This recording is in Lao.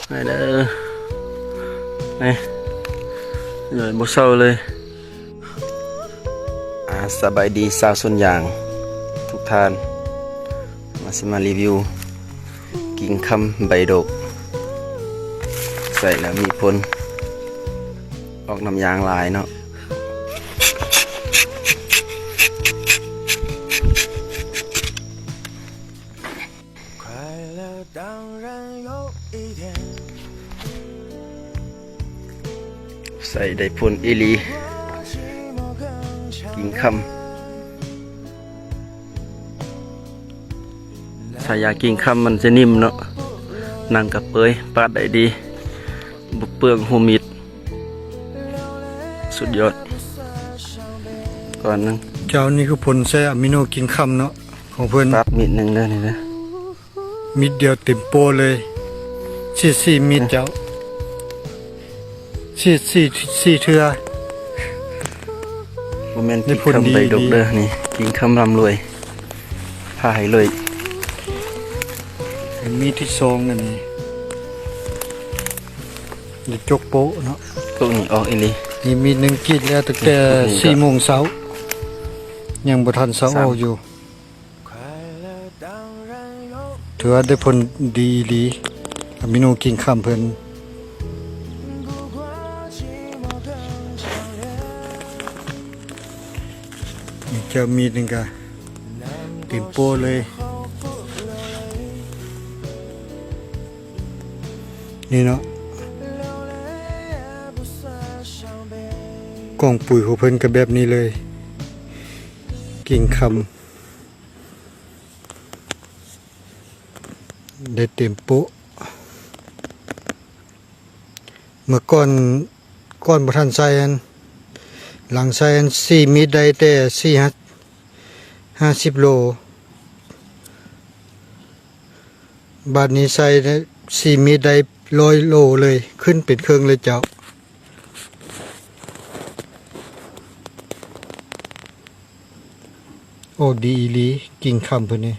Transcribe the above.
ໄປເດີ ນີ້ ເລີຍບໍ່ເຊົາເລີຍ. ອ່າ ສະບາຍດີຊາວສວນຢາງທຸກທ່ານ, ມາ ຊິມາຣີວິວກິ່ງຄຳໃບດົກ ໃສ່ແລ້ວມີຜົນ ອອກນ້ຳຢາງຫຼາຍເນາະ. ໃສ່ໄດ້ຜົນອີ່ຫຼີ ກິ່ງຄຳ. ສາຍຢາງກິ່ງຄຳມັນຈະນິ້ມເນາະ, ໜັງກະເປີຍ ປາດໄດ້ດີ ບໍ່ເປືອງຫົວມີດ. ສຸດຍອດ ກ້ອນໜຶ່ງ. ເຈົ້າ ນີ້ຄືຜົນໃສ່ອາມິໂນກິ່ງຄຳເນາະ ຂອງເພິ່ນ. ປາດມີດໜຶ່ງເດີນີ້ເດີ. ມີດດຽວເຕັມໂປ້ເລີຍ. ສີດສີ່ມີດເຈົ້າ. ສີດສີ່ ສີ່ເທື່ອ. ບໍ່ແມ່ນ ໄດ້ຜົນດີ ກິ່ງຄຳໃບດົກເດີ ນີ້ ກິ່ງຄຳລ່ຳລວຍ ພາໃຫ້ລວຍ. ມີດທີສອງອັນນີ້ ໄດ້ຈົກໂປ້ເນາະ. ພວກນີ້ອອກອີ່ຫຼີ. ນີ້ມີດໜຶ່ງກີດແລ້ວຕັ້ງແຕ່ ນີ້ພວກນີ້ກໍ ສີ່ໂມງເຊົ້າ ຍັງບໍ່ທັນເຊົາ ສາມ ອອກຢູ່. ຖືວ່າໄດ້ຜົນດີອີ່ຫຼີ ອາມິໂນກິ່ງຄຳເພິ່ນ. ນີ້ເຈົ້າ ມີດໜຶ່ງກະເຕັມໂປ້ເລີຍ. ນີ້ເນາະ ກ່ອງປຸ໋ຍຂອງເພິ່ນກະແບບນີ້ເລີຍ ກິ່ງຄຳ ໄດ້ເຕັມໂປະ. ເມື່ອກ່ອນ ກ່ອນບໍ່ທັນໃສ່ຫັ້ນ ຫຼັງໃສ່ຫັ້ນ ສີ່ມີດໄດ້ແຕ່ສີ່ ຫ້າ ຫ້າສິບໂລ. ບາດນີ້ໃສ່ໄດ້ ສີ່ມີດໄດ້ຮ້ອຍໂລເລີຍ ຂຶ້ນເປັນເຄິ່ງເລີຍເຈົ້າ. ໂອ້ ດີອີ່ຫຼີ ກິ່ງຄຳເພິ່ນນີ້.